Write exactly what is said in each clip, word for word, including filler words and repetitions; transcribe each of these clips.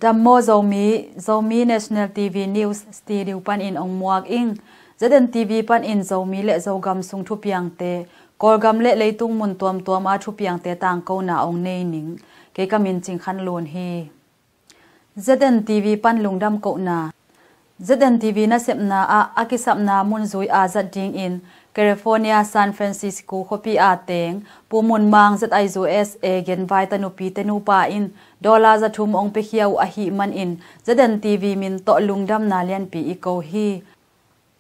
Dammaw Zomi, Zomi National T V News Studio panin ong muak ing. Z N T V panin Zomi le Zogam sung thupiangte, Kawlgam le leitung mun tuamtuam a thupiangte tangkona ong nei ning. Kei ka min Cing Khan Lun hi. Z N T V pan lungdam kohna. Z N T V nasepna ah a kisapna munzui a zat dingin California San Francisco khuapi a teng Pu Mun Mang, Z I U S A, genvai tanupite nupa in dollar za thum ong piakhia uh ahih manin Z N T V min tawh lungdamna lianpi i ko hi.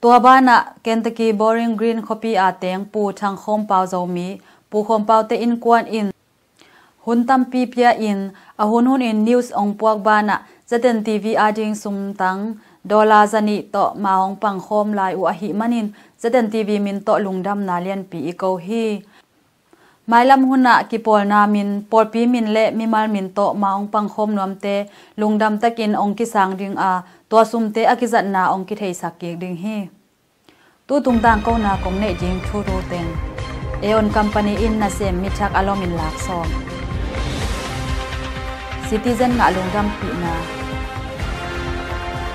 Tua banah Kentucky Bowling Green khuapi a teng Pu Thang Khawm Pau Zomi, Pu Khawm Pau te innkuan in hun tampi pia in a hunhun in news ong puak banah Z N T V ading sumtang dollar za nih tawh ma ong pangkhawm lai uh ahih manin Z N T V min tawh lungdamna lianpi i ko hi. Mailam hunah kipawlna min, pawlpi min le mimal min tawh ma ong pangkhawm nuamte lungdam takin ong kisang ding a, tua sumte a kizatna ong kitheisak kik ding hi. Tutung tangkona kong neih ding thuthu teng. Aeon Company in nasem mithak a lawm in lak sawm. Citizen ngah lungdampihna.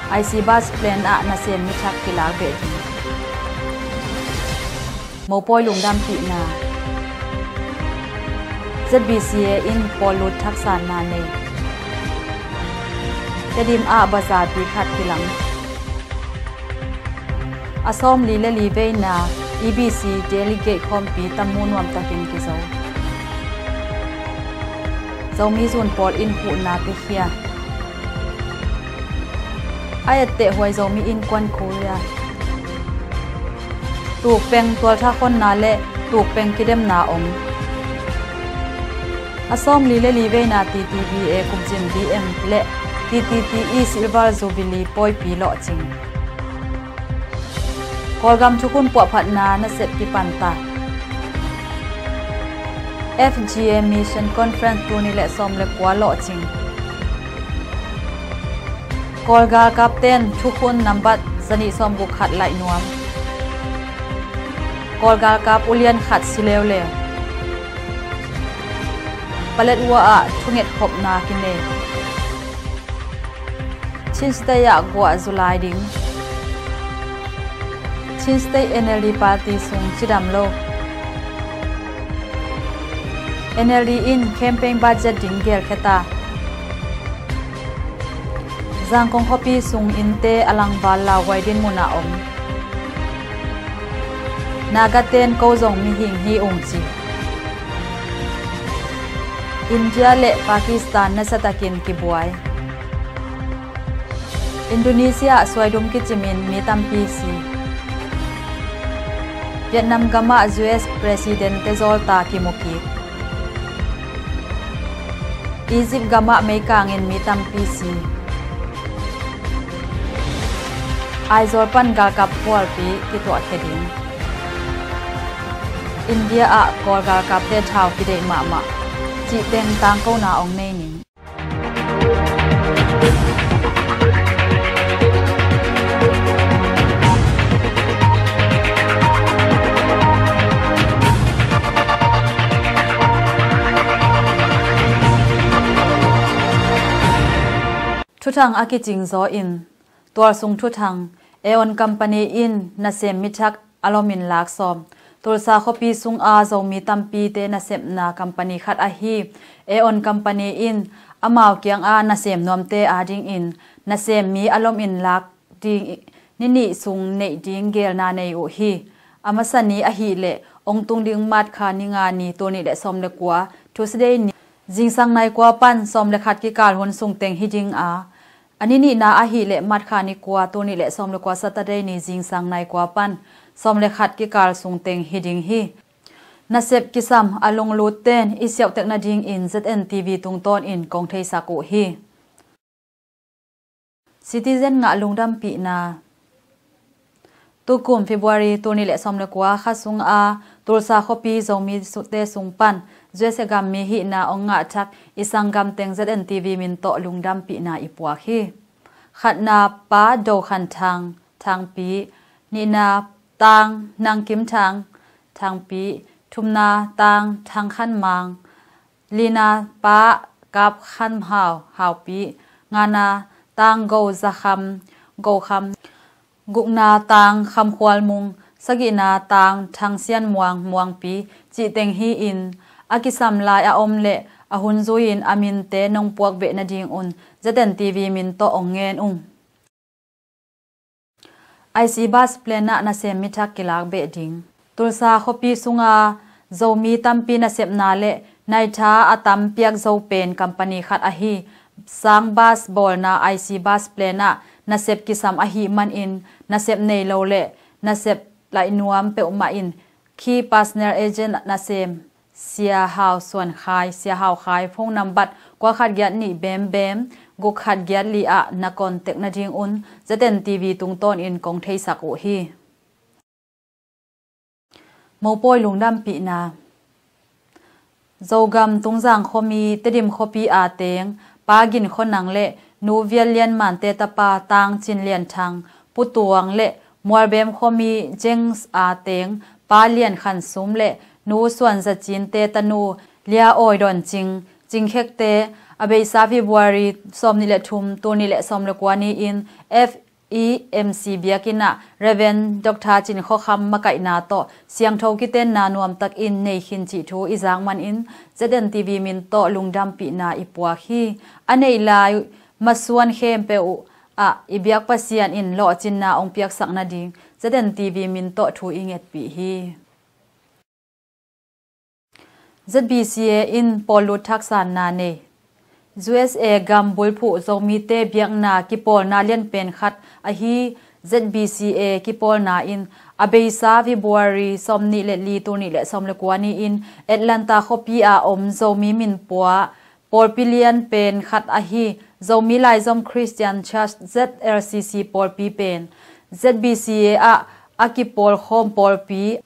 I C bus plan ah nasem mithak kilak beh ding. Mopawi lungdampihna. Z B C A in pawl lut thaksanna nei. Tedim ah bazar pi khat kilang. A sawmli le li veina E B C delegate khawmpi tammu nuamtakin kizo. Zomi zun pawl in huhna piakhia. A etteh huai Zomi innkuan Korea. Tukpeng tualtha khonna le tukpeng kidemna om. A sawmli le li veina T T B A kumcin B M le T T T E Silver Jubilee pawipi lawhcing. Kawlgam thukhun puahphatna nasep kipanta. F G A Mission Conference tuni le sawm le kua lawhcing. Kawl galkapten thukhun nambat zanih sawmguk khat laih nuam. Kawl galkap ulian khat si leuleu. Paletwa ah thunget khopna kinei. Chin State ah guah zu lai ding. Chin State N L D party sung cidam lo. N L D in campaign budget ding gelkhia ta. Zangkong khuapi sung innte a langval lauhuai dinmun ah om. Nagaten ko zong mihing hi ung ci. India le Pakistan nasatakin kibuai. Indonesia ah suaidum kicimin mi tampi si. Vietnam gamah U S President te zawlta kimukik. Egypt gamah meikangin mi tampi si. Aizawl pan galkap pualpi kituahkhia ding. India ah Kawl galkapte thau kideih mahmah. Cihteng tangkona ong nei ning. Thuthang a kicing zaw in, tualsung thuthang, Aeon Company in nasem mithak a lawmin lak sawm. Tulsa khuapi sunga Zomi tampite nasepna company khat ahi Aeon Company in amau kianga nasem nuamte adingin nasem mi a lawmin lak ding ni nih sung neih ding gelna nei uh hi. A masa ni ahileh ong tung ding March kha ni nga ni, tul nih le sawm le kua, Tuesday ni, zingsang nai kua pan sawm le khat kikal hun sung teng hi ding a, a ni nihna ahileh March kha ni kua, tul nih le sawm le kua, Saturday ni, zingsang nai kua pan sawm le khat kikal sung teng hi ding hi. Nasep kisam a lunglut ten i siauhtek nadingin Z N T V tungtawnin kong theisak uh hi. Citizen ngah lungdampihna. Tukum February tul nih le sawm le kua kha sunga Tulsa khuapi Zomi te sung pan U S A gam mi hihna ong ngah thak i sanggam teng Z N T V min tawh lungdampihna i puak hi. Khatna Pa Do Khan Thang, Thangpi. Nihna Tang Nang Kim Thang, Thangpi. Thumna Tang Thang Khan Mang. Lina Pa Kap Khan Hau, Haupi. Ngana tang Go Zakham, Go Kham. Gukna tang Kham Khual Mung, sagihna tang Thang Sian Muang, Muangpi, cih teng hi-in a kisam lai a om le a hun zui-in a minte nong puak beh nadingun Z N T V min tawh ong ngen ung. I C bus plan ah nasem mithak kilak beh ding. Tulsa khuapi sunga Zomi tampi nasepna le naitha a tam piak zo pen company khat ahi Sang Bus bawlna I C bus plan ah nasep kisam ahih manin nasep nei lo le nasep laih nuam peuhmah in khi personal agent nasem Sia Hau Suan Khai, Sia Hau Khai phone nambat kua khat giat nih bem bem guk khat giat li ah na contact nadingun Z N T V tungtawnin kong theisak uh hi. Mopawi lungdampihna. Zogam Tungzang khuami Tedim khuapi a teng Pa Gin Khua Nang le Nu Vial Lian Mante tapa Tang Cin Lian Thang, Pu Tuang le Mualbem khuami Jengs a teng Pa Lian Khan Sum le Nu Suan Za Cinte tanu Lia Awi Dawn Cing, Cing Khekte, a beisa February sawmnih le thum, tul nih le sawm le kua ni-in F E M C biakinn ah Reverend Doctor Cin Khua Kham makaihna tawh siangtho kitenna nuamtakin nei khin cih thu i zak manin Z N T V min tawh lungdampihna i puak hi. A neih lai masuan khempeuh uh ah i biak Pasian in lawhcinna ong piaksak nading Z N T V min tawh thu i ngetpih hi. Z B C A in pawl lut thaksanna nei. U S A gam bulphuh Zomite biakna kipawlna lianpen khat ahi Z B C A kipawlna in a beisa February sawmnih le li, tul nih le sawm le kua ni-in Atlanta khuapi a om Zomi minpua pawlpi lianpen khat ahi Zomi Laizom Christian Church, Z L C C pawlpi pen Z B C A ah a kipawlkhawm pawlpi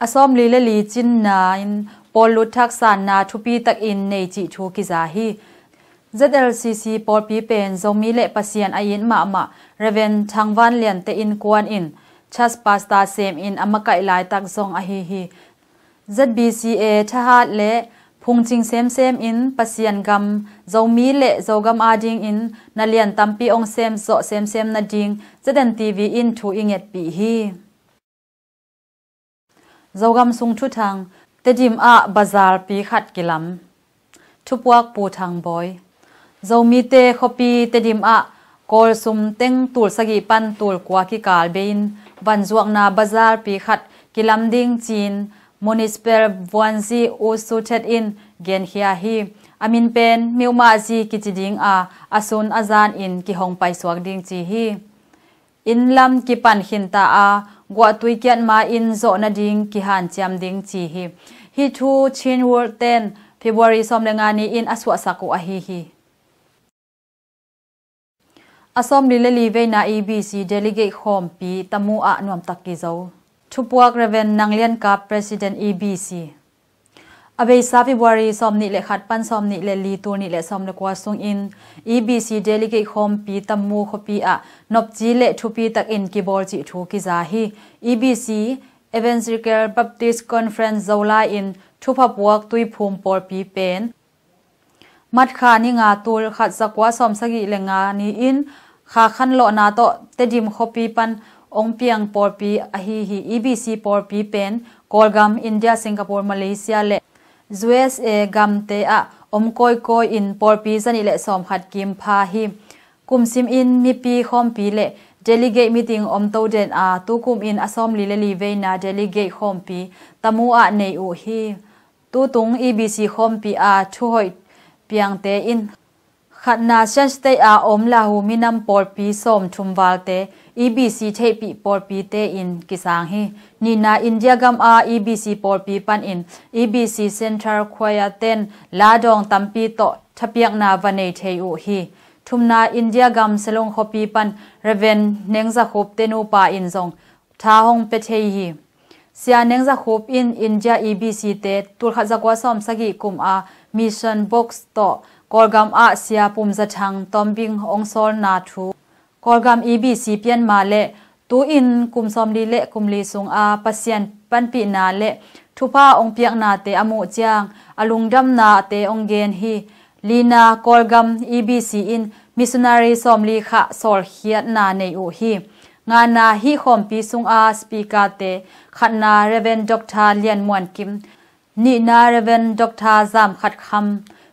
a sawmli le li cinna in pawl lut thaksanna thupi takin nei cih thu kiza hi. Z L C C pawlpi pen Zomi le Pasian a it mahmah Reverend Thang Van Lian te innkuan in church pastor semin a makaih laitak zong ahi hi. Z B C A thahat le phungcing semsem in Pasian gam Zomi le Zogam adingin na lian tampi ong sem zawh semsem nading Z N T V in thu i ngetpih hi. Zogam sung thuthang. Tedim ah bazarpi khat kilam. Thupuak Pu Thang Bawi. Zomite khuapi Tedim ah Kawl sum teng tul sagih pan tul kua kikal bei-in vanzuakna bazarpi khat kilam ding ci-in Municipal Vuanzi U Su Thet in genkhia hi. A min pen Miumah Zi kici ding a, a sun a zan in kihong paisuak ding ci hi. Inn lam kipan khinta a, guahtui kiat ma-in zawh nading kihanciam ding ci hi. Hih thu Chin World ten February sawm le nga ni-in a suahsak uh ahi hi. A sawmli le li veina E B C Delegate khawmpi Tamu ah nuamtak kizo. Thupuak Reverend Nang Lian Kap, President E B C. A beisa February sawmnih le khat pan sawmnih le li, tul nih le sawm le kua sungin E B C Delegate khawmpi Tamu khuapi ah nopci le thupi takin kibawl cih thu kiza hi. E B C Evangelical Baptist Conference Zolai in thupha puak tuiphum pawlpi pen March kha ni nga, tul khat za kua sawm sagih le nga ni-in kha khanlawhna tawh Tedim khuapi pan ong piang pawlpi ahi hi. E B C pawlpi pen Kawlgam, India, Singapore, Malaysia le U S A gamte ah om kawikawi in pawlpi zanih le sawmkhat kim pha hi. Kum simin mipi khawmpi le delegate meeting om to den a, tukum in a sawmli le li veina delegate khawmpi Tamu ah nei uh hi. Tutung E B C khawmpi a thuhoih piangte in khatna Shan State a om Lahu minam pawlpi sawmthum valte E B C theihpih pawlpite in kisang hi. Nihna India gam a E B C pawlpi panin E B C Central Choir ten ladawng tampi tawh thapiakna va nei thei uh hi. Thumna India gam Selong khuapi pan Reverend Neng Za Khup te nupa in zong tha hong pia thei hi. Sia Neng Za Khup in India E B C te tul khat za kua sawm sagih kum a Mission Box tawh Kawlgam ah Sia Pum Za Thang Tawmbing ong sawlna thu Kawlgam E B C pian ma le tu-in kum sawmli le kum li sung a Pasian panpihna le thupha ong piaknate a muh ciang a lungdamnate ong gen hi. Lina Kawlgam E B C in missionary sawmli khah sawlkhiatna nei uh hi. Ngana hih khawmpi sunga speaker-te, khatna Rev. Doctor Lian Muan Kim, nihna Rev. Doctor Zam Khat Kham,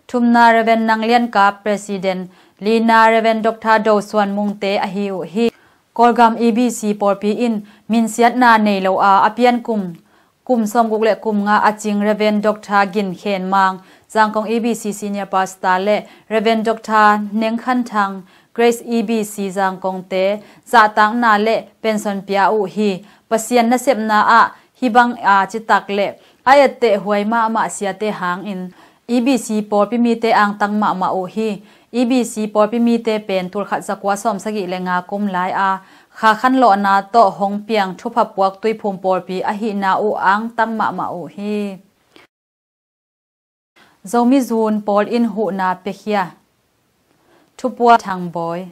thumna Rev. Nang Lian Kap, President, lina Rev. Doctor Do Suan Mungte ahi uh hi. Kawlgam E B C pawlpi in minsiatna nei lo a, a pian kum, kum sawmguk le kum nga a cing Rev. Doctor Gin Khen Mang, Zangkong E B C Senior Pastor, le Rev. Doctor Neng Khan Thang, Grace E B C Zangkongte zahtakna le pension pia uh hi. Pasian nasepna ah hih bang a citak le a etteh huai mahmah siate hangin E B C pawlpi mite angtang mahmah uh hi. E B C pawlpi mite pen tulkhat zakua sawmsagih le nga kum lai-a kha khanlawhna tawh hong piang thupha puak tuiphum pawlpi ahihna uh angtang mahmah uh hi. Zomi Zun pawl in huhna piakhia. Thupua Thangbawi.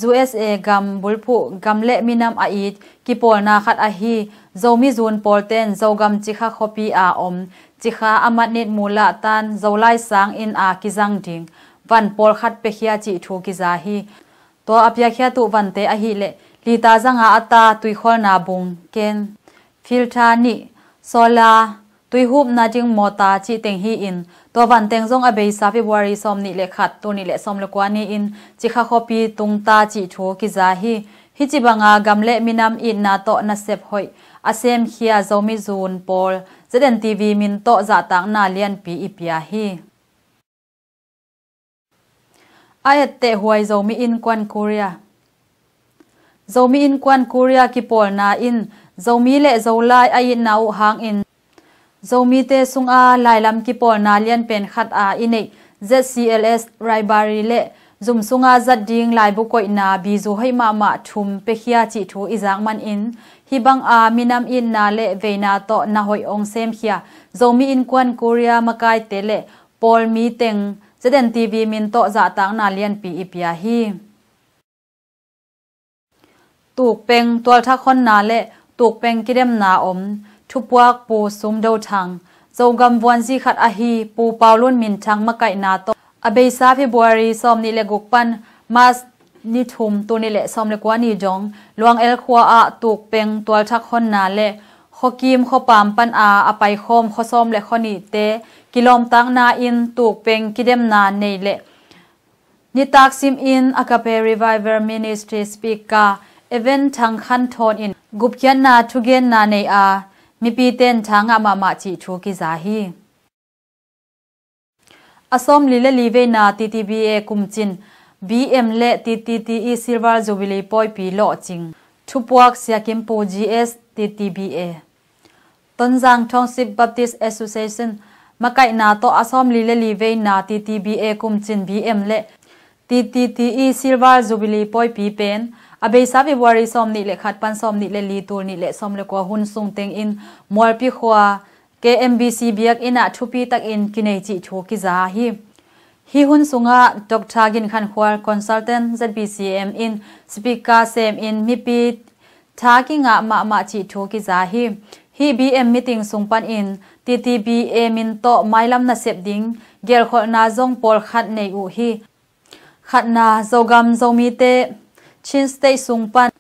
U S A gam bulphuh gam le minam a it kipawlna khat ahi Zomi Zun pawlten Zogam Cikha khuapi a om Cikha a matnit mulah tan Zolai sang inn a kizang ding van pawlkhat piakhia cih thu kiza hi. Tua a piakhiat uh vante ahileh lita zanga a ta tuikholna bung, ken, filter nih, solar, tuihupna ding mawta cih teng hi-in, tua vanteng zong a beisa February sawmnih le khat, tul nih le sawm le kua ni-in Cikha khuapi tungta cih thu kiza hi. Hih ci banga gam le minam itna tawh nasep hoih a semkhia Zomi Zun pawl Z N T V min tawh zahtakna lianpi i pia hi. A etteh huai Zomi Innkuan Korea. Zomi Innkuan Korea kipawlna in Zomi le Zolai a itna uh hangin Zomite sunga lailam kipawlna lianpen khat a i neih Z C L S Raibari le zum sunga zat ding laibu koihna bizu hoih mahmah thum piakhia cih thu i zak manin hih banga minam itna le veina tawh na hoih ong semkhia Zomi Innkuan Korea makaite le pawl mi teng Z N T V min tawh zahtakna lianpi i pia hi. Tukpeng tualthak honna le tukpeng kidemna om thupuak Pu Sum Do Thang, Zogam vuanzi khat ahi Pu Pau Lun Min Thang makaihna tawh a beisa February sawmnih le guk pan March ni thum, tul nih le sawm le kua ni dong Luang El khua ah tukpeng tualthak honna le khuakim khuapam pan a a paikhawm khua sawm le khua nihte kilawmtakna in tukpeng kidemna nei le nitak simin Agape Revival Ministry speaker Evan Thang Khan Thawn in gupkhiatna thugenna nei a, mipiten tha ngah mahmah cih thu kiza hi. A sawmli le li veina T T B A kumcin B M le T T T E Silver Jubilee pawipi lawhcing thupuak Sia Kim Pu G S T T B A. Tonzang Township Baptist Association makaihna tawh a sawmli le li veina T T B A kumcin B M le T T T E Silver Jubilee pawipi pen a beisa February sawmnih le khat pan sawmnih le li, tul nih le sawm le kua hun sung tengin Mualpi khua K M B C biakinn ah thupi takin kinei cih thu kiza hi. Hih hun sungah Doctor Gin Khan Khual, Consultant Z B C M in speaker semin mipi tha kingah mahmah cih thu kiza hi. Hih B M meeting sung panin T T B A min tawh mailam nasep ding gelkholhna zong pawlkhat nei uh hi. Khatna, Zogam Zomite Chin State sung pan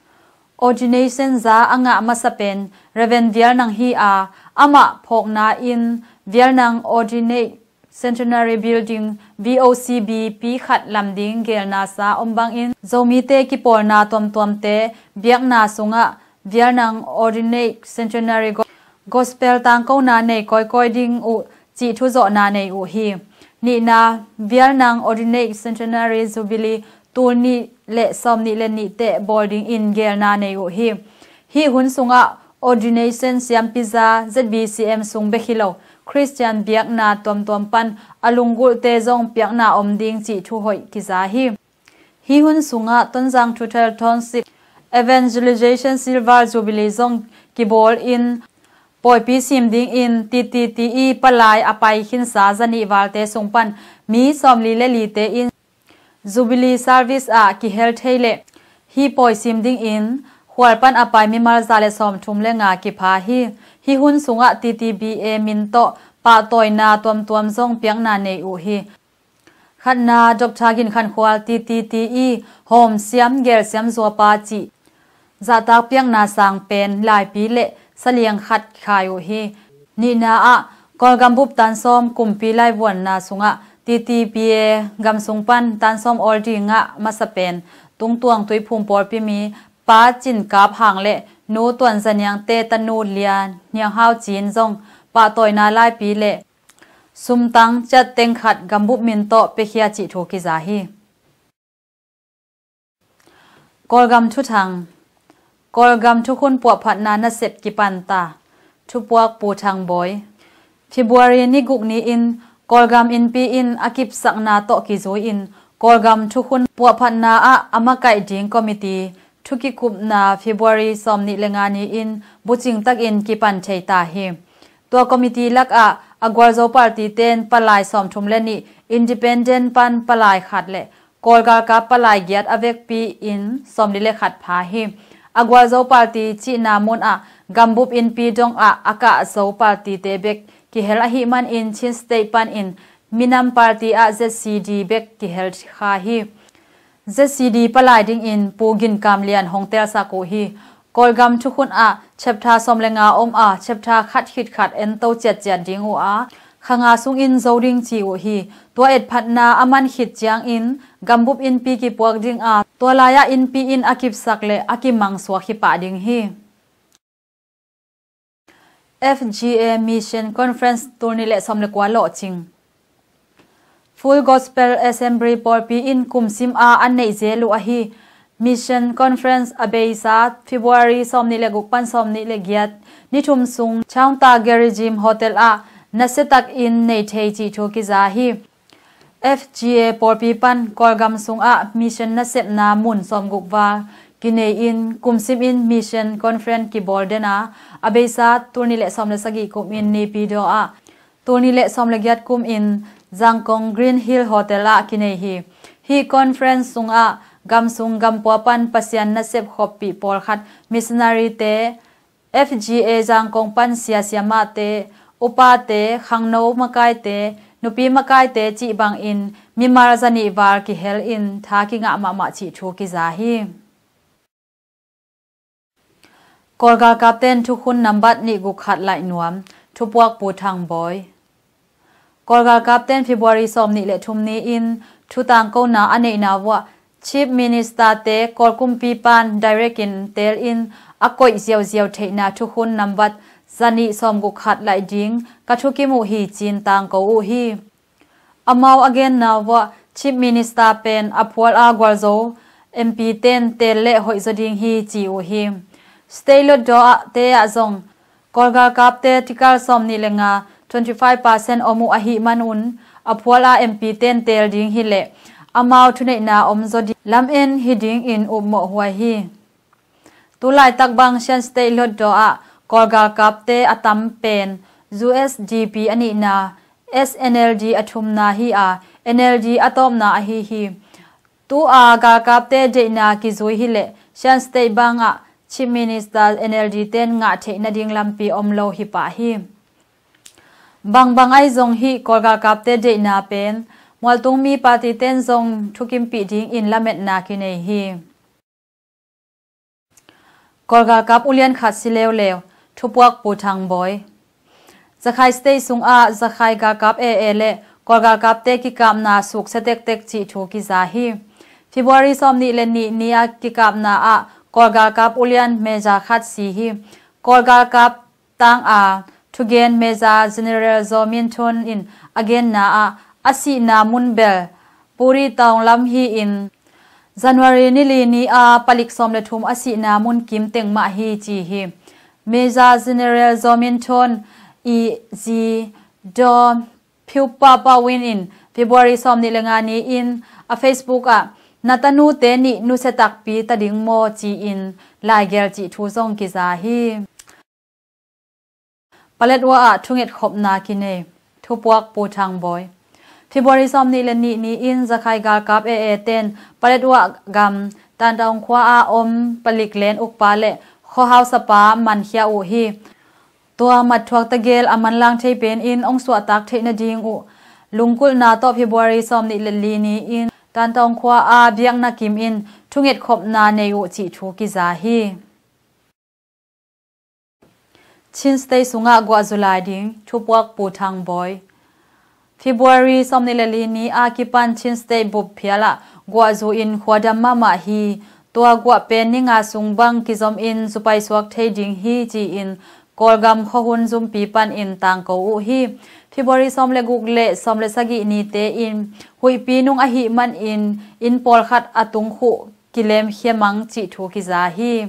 ordination za a ngah masa pen Rev. Vial Nang hi a, amah phawkna in Vial Nang Ordinate Centenary Building, V O C B, pi khat lam ding gelna sa om bangin Zomite kipawlna tuamtuamte biakna sungah Vial Nang Ordinate Centenary Go-, Gospel tangkona nei kawikawi ding uh cih thuzawhna nei uh hi. Nihna, Vial Nang Ordinate Centenary Jubilee tul nih le sawmnih le nih teh bawl dingin gelna nei uh hi. Hih hun sungah ordination siampi za Z B C M sung bek hi lo, Khristian biakna tuamtuam pan a lunggulhte zong piakna om ding cih thu hoih kiza hi. Hih hun sungah Tonzang Thuthel Township Evangelization Silver Jubilee zong kibawlin pawipi sim dingin T T T E palai a pai khinsa zanih valte sung pan mi sawmli le lite in Jubilee service ah kihel thei leh hih pawi sim dingin khual pan a pai mimal za le sawmthum le nga kipha hi. Hih hun sungah T T B A min tawh pahtawina tuamtuam zong piakna nei uh hi. Khatna, Doctor Gin Khan Khual, T T T i hawmsiam gelsiam zuapa cih zahtak piakna sang pen laipi le saliang khat khai uh hi. Nihna ah, Kawlgam bup tansawm kumpi laivuanna sungah T T P A gam sung pan tansawm awl dingah masa pen Tungtuang Tuiphum pawlpi mi Pa Cin Kap Hang le Nu Tuan Za Niangte tanu Lia Niang Hau Cin zong pahtawina laipi le sumtang ciat teng khat gambup min tawh piakhia cih thu kiza hi. Kawlgam thuthang. Kawlgam thukhun puahphatna nasep kipanta. Thupuak Pu Thang Bawi. February ni guk ni-in Kawlgam Innpi in a kipsakna tawh kizui-in Kawlgam thukhun puahphatna ah a makaih ding committee thukikupna February sawmnih le nga ni-in bucing takin kipan thei ta hi. Tua committee lakah a Gualzo party ten palai sawmthum le nih, independent pan palai khat le Kawl galkap palai giat a vekpi in sawmli le khat pha hi. A Gualzo party cihna mun ah gambup innpi dongah a kahzo party te bek kihel ahih manin Chin State panin minam party ah Z C D bek kihel kha hi. Z C D palai dingin Pu Gin Kam Lian hong telsak uh hi. Kawlgam thukhun ah chapter sawm le nga om a, chapter khat khit khat ento ciatciat ding uh a, kha nga sungin zo ding ci uh hi. Tua etphatna a man khit ciangin gambup innpi kipuak ding a, tua lai-ah innpi in a kipsak le a kimangsuak hi pah ding hi. F G A Mission Conference tul nih le sawm le kua lawhcing. Full Gospel Assembly pawlpi in kumsim a an neih zel uh ahi Mission Conference a beisa February sawmnih le guk pan sawmnih le giat ni thum sung Chaungta Gerizim Hotel ah nasiatakin nei thei cih thu kiza hi. F G A pawlpi pan Kawlgam sungah mission nasepna mun sawmguk val kinei in kumsim in Mission Conference kibawl den a, a beisa tul nih le sawm le sagih kum in Naypyidaw ah, tul nih le sawm le giat kum in Zangkong Green Hill Hotel ah kinei hi. Hih conference sungah gam sung gam pua pan Pasian nasep khoppih pawlkhat missionary te, F G A Zangkong pan sia siamahte, upate, khangno makaite, nupi makaite cih bangin mimal zanih val kihel in tha kingah mahmah cih thu kiza hi. Kawl galkapten thukhun nambat nih guk khat laih nuam, thupuak Pu Thang Bawi. Kawl galkapten February sawmnih le thum ni-in thutangkona a neihna vuah Chief Minister te Kawl kumpi pan direct in tel in a koih ziauziau theihna thukhun nambat zanih sawmguk khat laih ding ka thukim uh hi cin tangko uh hi. Amau a genna vuah Chief Minister pen a phual a Gualzo M P ten tel le hoihzaw ding hi ci uh hi. State Hlutdaw ah te ah zong Kawl galkapte tikal sawmnih le nga, twenty five percent om uh ahih manun a phual a M P ten tel ding hileh amau thuneihna omzaw ding lamen hi dingin upmawh huai hi. Tulaitak bang Shan State Hlutdaw ah Kawl galkapte a tam pen U S D P a nihna, S N L D a thumna hi a, N L D a tawpna ahi hi. Tu a galkapte deihna kizui hileh Shan State bangah Chief Minister N L D ten ngah theih nading lampi om lo hi pah hi. Bangbang ahi zong hih Kawl galkapte deihna pen mualtung mi party ten zong thukimpih dingin lametna kinei hi. Kawl galkap ulian khat si leuleu, thupuak Pu Thang Bawi. Zakhai State sungah Zakhai galkap A A le Kawl galkapte kikapna suksia tektek cih thu kiza hi. February sawmnih le nih ni-a kikapna ah Kawl galkap ulian Major khat si hi. Kawl galkap tang a thugen Major General Zaw Min Thun in a genna ah a sihna mun bel Puri Taung lam hi-in January ni li ni-a palik sawm le thum a sihna mun kim teng mah hi ci hi. Major General Zaw Min Thun i zi Daw Phiu Pau Pau Win in February sawmnih le nga ni-in a Facebook ah na tanute nih nusia takpi ta ding maw ci-in laigel cih thu zong kiza hi. Paletwa ah thunget khopna kinei, thupuak Pu Thang Bawi. February sawmnih le nih ni-in Zakhai galkap A A ten Paletwa gam Tantaung khua ah om palik len ukpa le khuahausapa mankhia uh hi. Tua matthuak tegel a manlang thei penin hong suahtak theih nading uh Lungkulhna tawh February sawmnih le li ni-in Tantawng khua-a biakna kim in thungetkhopna nei uh cih thu kiza hi. Chin State sungah guahzu lai ding, thupuak Pu Thang Bawi. February sawmnih le li ni a kipan Chin State bup phialah guahzu in khuadam mahmah hi. Tua guah pen ni nga sung bang kizom in zupai suak thei ding hi ci-in Kawlgam khuahun zumpi panin tangko uh hi. February sawm le guk le sawm le sagih nite in huihpi nung ahih manin inn pawlkhat a tungkhuh kilemkhia mang cih thu kiza hi.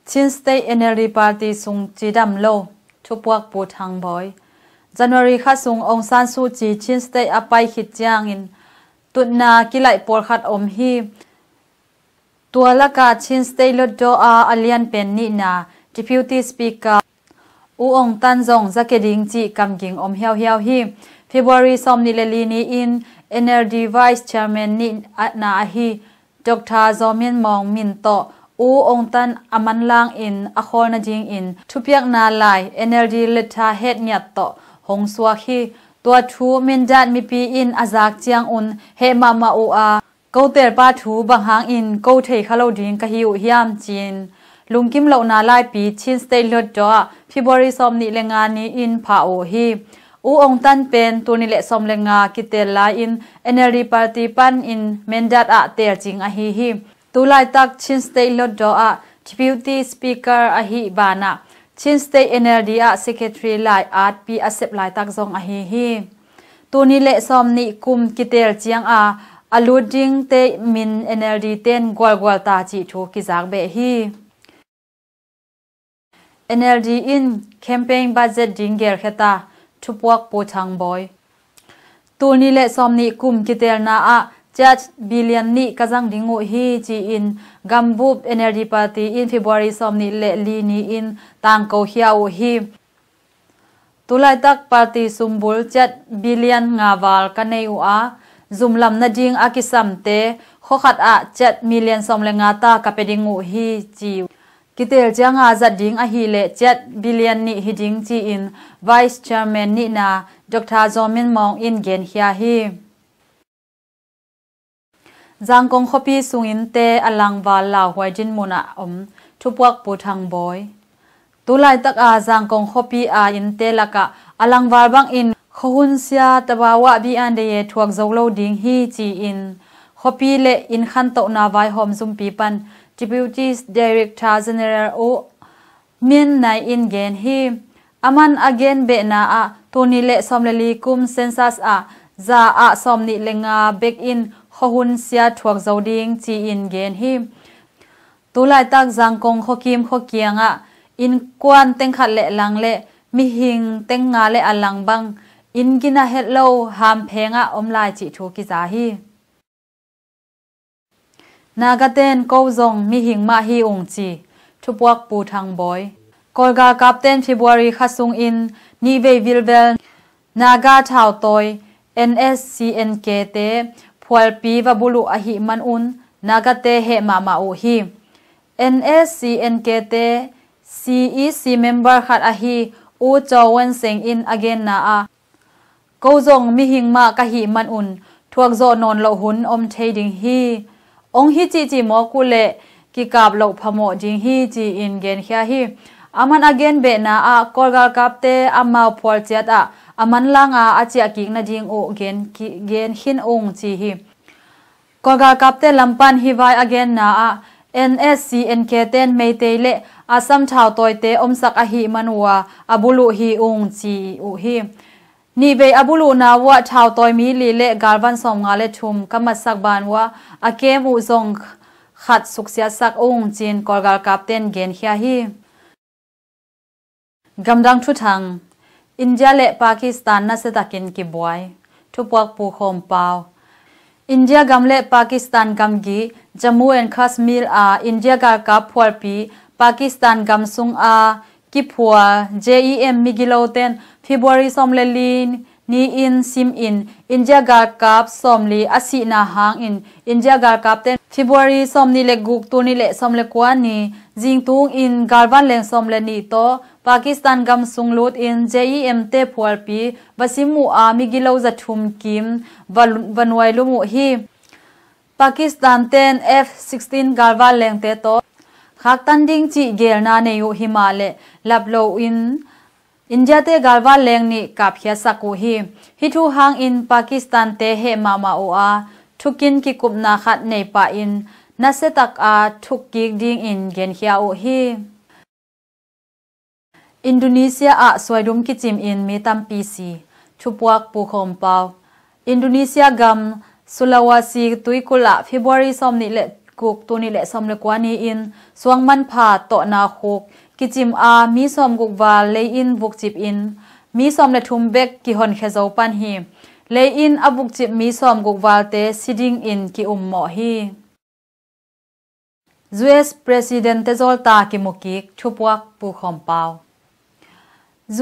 Chin State N L D Party sung cidam lo, thupuak Pu Thang Bawi. January kha sung Aung San Suu Kyi Chin State a pai khit ciangin tutna kilaih pawlkhat om hi. Tua lakah Chin State Hluttaw a a lian pen nihna Deputy Speaker U Aung Tan zong za kia ding cih kamging om hiauhiau hi. February sawmnih le li ni-in N L D Vice Chairman nihna ahi Doctor Zaw Min Maung min tawh U Aung Tan a manlang in a khawl nadingin thupiakna lai N L D letter head ngiat tawh hong suak hi. Tua thu Mindat mipi in a zak ciangun heh mahmah uh a, ko teelpa thu bang hangin ko thei kha lo ding ka hi uh hiam ci-in lungkim lohna laipi Chin State Hluttaw ah February sawmnih le nga ni-in phah uh hi. U Aung Tan pen tul nih le sawm le nga kiteel lai-in N L D party panin Mindat ah teelcing ahi hi. Tulaitak Chin State Hluttaw ah Deputy Speaker ahi banah Chin State N L D ah Secretary lai-atpi a sep laitak zong ahi hi. Tul nih le sawmnih kum kiteel cianga a lut dingte min N L D ten gualgual ta cih thu kizak beh hi. N L D in campaign budget ding gelkhia ta, thupuak Pu Thang Bawi. Tul nih le sawmnih kum kiteelna ah kyat billion nih ka zang ding uh hi ci-in gambup N L D party in February sawmnih le li ni-in tangko khia uh hi. Tulaitak party sumbul kyat billion nga val ka nei uh a, zumlam nading a kisamte khuakhat ah kyat million sawm le nga ta ka pia ding uh hi ci uh. Kiteel cianga zat ding ahileh kyat billion nih hi ding ci-in Vice Chairman nihna Doctor Zaw Min Maung in genkhia hi. Zangkong khuapi sunginnte a langval lauhuai dinmun ah om, thupuak Pu Thang Bawi. Tulaitaka Zangkong khuapi a innte lakah a langval bangin khuahun sia Tabawa Bian Deye thuak zo lo ding hi ci-in khuapi le inn khantohna vaihawm zumpi pan Deputy Director General U Min Nai in gen hi. Aman a gen behna ah tul nih le sawm le li kum census ah za ah sawmnih le nga bek in khuahun sia thuak zo ding ci-in gen hi. Tulaitak Zangkong khuakim khuakiangah innkuan teng khat le lang le mihing teng nga le a lang bang inn gina het lo hamphengah om lai cih thu kiza hi. Nagaten ko zong mihing mah hi ung ci, thupuak Pu Thang Bawi. Kawl galkapten February kha sungin nihvei vilvel Naga thautawi N S C N K te phualpi va bulh uh ahih manun Nagate heh mahmah uh hi. N S C N K te C E C member khat ahi U Caw Wan Seng in a genna ah, ko zong mihing mah ka hih manun thuakzawh nawn loh hun om thei ding hi. Ong hi cihcih mawk uh leh kikap loh phamawh ding hi ci-in genkhia hi. Aman a gen behna ah Kawl galkapte amau phual ciat ah a manlanga a ciahkik nading uh gen, gen khin ung ci hi. Kawl galkapte lam pan hih vai a genna ah N S C N K ten Meitei le Assam thautawite omsak ahih man uh a a bulh uh hi ung ci uh hi. Nihvei a bulhna uh ah thautawi mi li le galvan sawmnga le thum ka matsak ban uh a kem uh zong khat suksiatsak ung ci-in Kawl galkapten genkhia hi. Gamdang thuthang. India le Pakistan nasiatakin kibuai, thupuak Pu Khawm Pau. India gam le Pakistan gamgi Jammu and Kashmir a India galkap phualpi Pakistan gam sunga kiphual J E M migiloten February sawm le li ni-in simin India galkap sawmli a sihna hangin India galkapten February sawmnih le guk, tul nih le sawm le kua ni zingtungin galvan leng sawm le nih tawh Pakistan gam sung lutin J E M te phualpi va sim uh a, migilo za thum kim va, va nuai lum uh hi. Pakistan ten F sixteen galvan lengte tawh khaktan ding cih geelna nei uh himah le lap loin India te galvan leng nih kapkhiatsak uh hi. Hih thu hangin Pakistan te heh mahmah uh a, thukin kikupna khat nei pahin nasiatak a thukkik dingin genkhia uh hi. Indonesia ah suaidum kicimin mi tampi si. Thupuak Pu Khawm Pau. Indonesia gam Sulawesi tuikulh ah February sawmnih le guk, tul nih le sawm le kua ni-in suang manpha tawhna khuk kicim a mi sawmguk val lei-in vukcip in mi sawm le thum bek kihonkhia zo pan hi. Lei-in a vukcip mi sawmguk valte si dingin ki-ummawh hi. U S President te zawlta kimukik. Thupuak Pu Khawm Pau.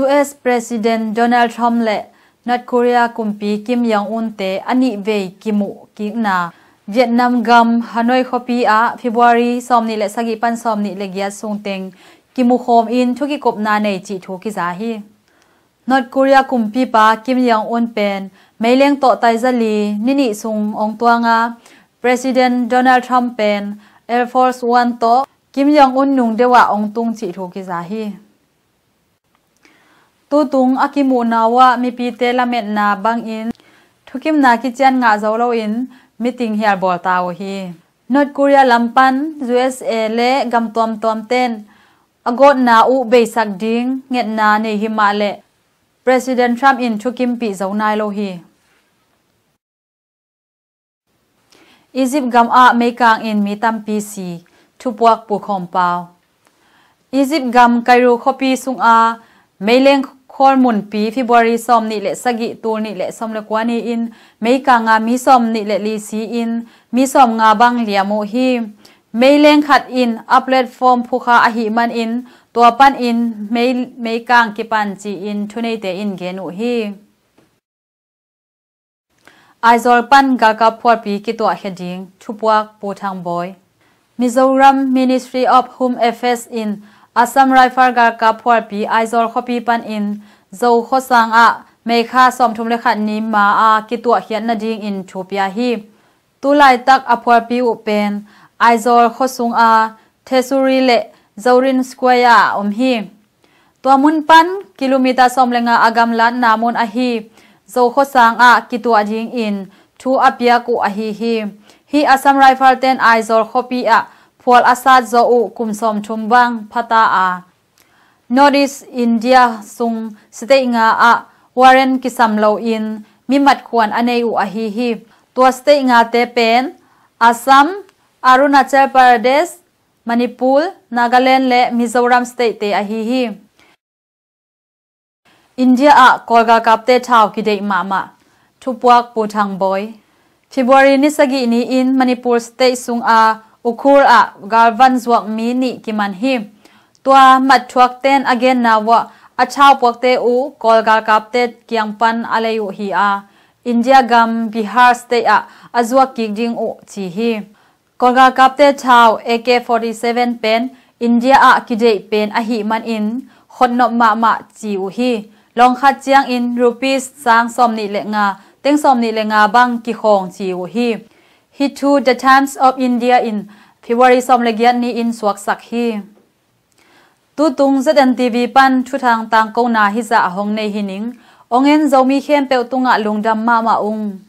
U S President Donald Trump le North Korea kumpi Kim Jong Un te a nihvei kimuhkikna Vietnam gam Hanoi khuapi ah February sawmnih le sagih pan sawmnih le giat sungteng kimukhawm in thukikupna nei cih thu kiza hi. North Korea kumpipa Kim Jong Un pen meileng tawh taizali ni nih sung ong tuanga, President Donald Trump pen Air Force One tawh Kim Jong Un nung deuh ah ong tung cih thu kiza hi. Tutung a kimuhna uh ah mipite lametna bangin thukimna kician ngah zo loin meeting hial bawl ta uh hi. North Korea lam pan U S A le gam tuamtuam ten a gawtna uh beisak ding ngetna nei himah le President Trump in thukimpih zo nai lo hi. Egypt gam ah meikang in mi tampi si. Thupuak Pu Khawm Pau. Egypt gam Cairo khuapi sunga meileng khawl munpi February sawmnih le sagih, tul nih le sawm le kua ni-in meikanga mi sawmnih le li si-in mi sawmnga bang liam uh hi. Meileng khat in a platform phukha ahih manin tua panin mei, meikang kipan ci-in thuneite in gen uh hi. Aizawl pan galkap phualpi kituahkhia ding. Thupuak Pu Thang Bawi. Mizoram Ministry of Home Affairs in Assam Rifle galkap phualpi Aizawl khuapi panin Zo khuasang ah May kha sawmthum le khat ni ma a kituahkhiat nadingin thu pia hi. Tulaitak a phualpi uh pen Aizawl khuasung a Thesuri le Zorin Square ah a om hi. Tua mun pan kilometer sawm le nga a gamlatna mun ahi Zo khuasang ah kituah dingin thu a piak uh ahi hi. Hih Assam Rifle ten Aizawl khuapi ah phual a sat zawh uh kum sawmthum bang phata a, North East India sung state nga ah warrant kisam loin mi matkhuan a nei uh ahi hi. Tua state ngate pen Assam, Arunachal Pradesh, Manipur, Nagaland le Mizoram state te ahi hi. India ah Kawl galkapte thau kideih mahmah. Thupuak Pu Thang Bawi. February ni sagih ni-in Manipur state sunga Ukhrul ah galvan zuak mi nih kiman hi. Tua matthuakten a genna uah a thau puakte uh Kawl galkapte kiang pan a lei uh hi a, India gam Bihar state ah a zuak kik ding uh ci hi. Kawl galkapte thau A K forty seven pen India ah kideih pen ahih manin khotnop mahmah ci uh hi. Lawng khat ciangin rupees sang sawmnih le nga, teng sawmnih le nga bang kikhawng ci uh hi. Hih thu The Times of India in February sawm le giat ni-in suaksak hi. Tutung Z N T V pan thuthang tangkona hizah a hong nei hi ning. Ong en Zomi khempeuh tungah lungdam mahmah ung.